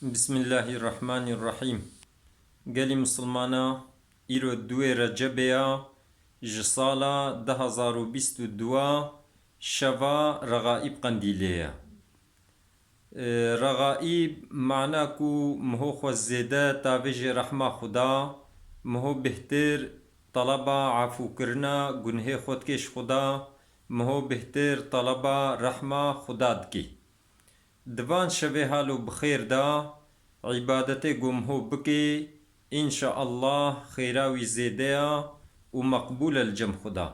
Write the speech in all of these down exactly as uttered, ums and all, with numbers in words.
Bismillahirrahmanirrahîm. Gelî misilmana, îro duwê Recebê ya, ji sala du hezar û bîst û dua, şeva Regaîb Qendîlê ye. E, Regaîb mana ku miho xwe zêde tavêjê rehma Xuda, miho bêhtir teleba efûkirina gunhê xwe dike ji Xuda, miho bêhtir teleba rehma Xuda dike. Di van şevê halo bi xêr de, îbadetê ku miho bikê, înşaallah xêra wî zêde ya û meqbûl e li cem Xuda.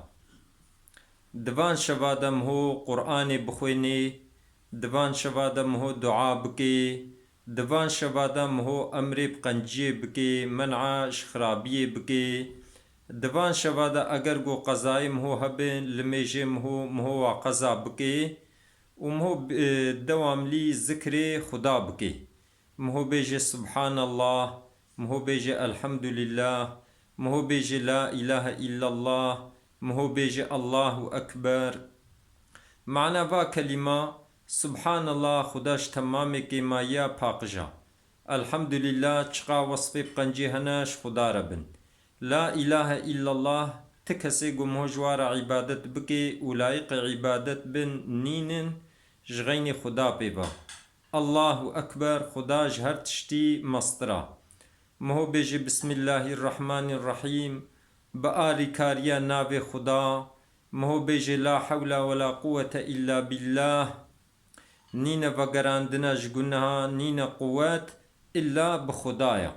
Di van şeva de miho Qur'anê bixwênê, di van şeva de miho dua bikê, di van şeva de miho emrê bi qenciyê bikê, men'a ji xirabiyê bikê, di van şeva de eger ku qezayê miho hebin, limêjê miho, miho wa qeza bikê û miho, e, dewamlî zikrê Xuda bikê. Miho bêje Subhanallah, miho bêje Elhamdulillah, miho bêje La ilahe illallah, miho bêje Allahu Ekber. Mana va kelîma, Subhanallah, Xuda ji temamê kêmayiya paqij a. Elhamdulillah, çiqa wesfê bi qencî hene ji Xuda re bin. La ilahe illallah, ti kesê ku miho ji wa re îbadet bikê û layiqê îbadet bin nînin, ji xeynî Xuda pê ve. Allahu Ekber, Xuda ji her tiştî mestir a. Miho bêje Bismillahirrahmanirrahîm, bi alîkariya navê Xuda, miho bêje La hewla we la quwwete illa billah, nîne vegerandina ji guneha, nîne quwwet, illa bi Xuda ya.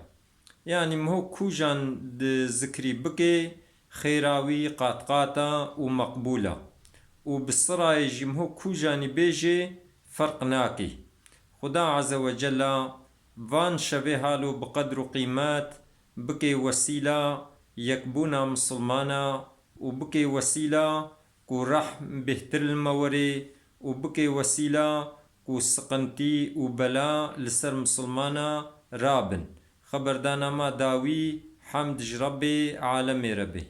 Yanî miho kûjan di zikrî bikê, xêra wî qat qat a û meqbûl a. Û bi sirayê jî miho kûjanî bêjê, ferq nakê. Xuda Azze ve Cella van şevê halo bi qedr û qîmet bikê wesîla yekbûna misilmana û bikê wesîla ku rehm bêhtir li me werê û bikê wesîla ku siqintî û bela li ser misilmana rabin. Xeberdana ma dawî, hemd ji Rebbê alemê re bê.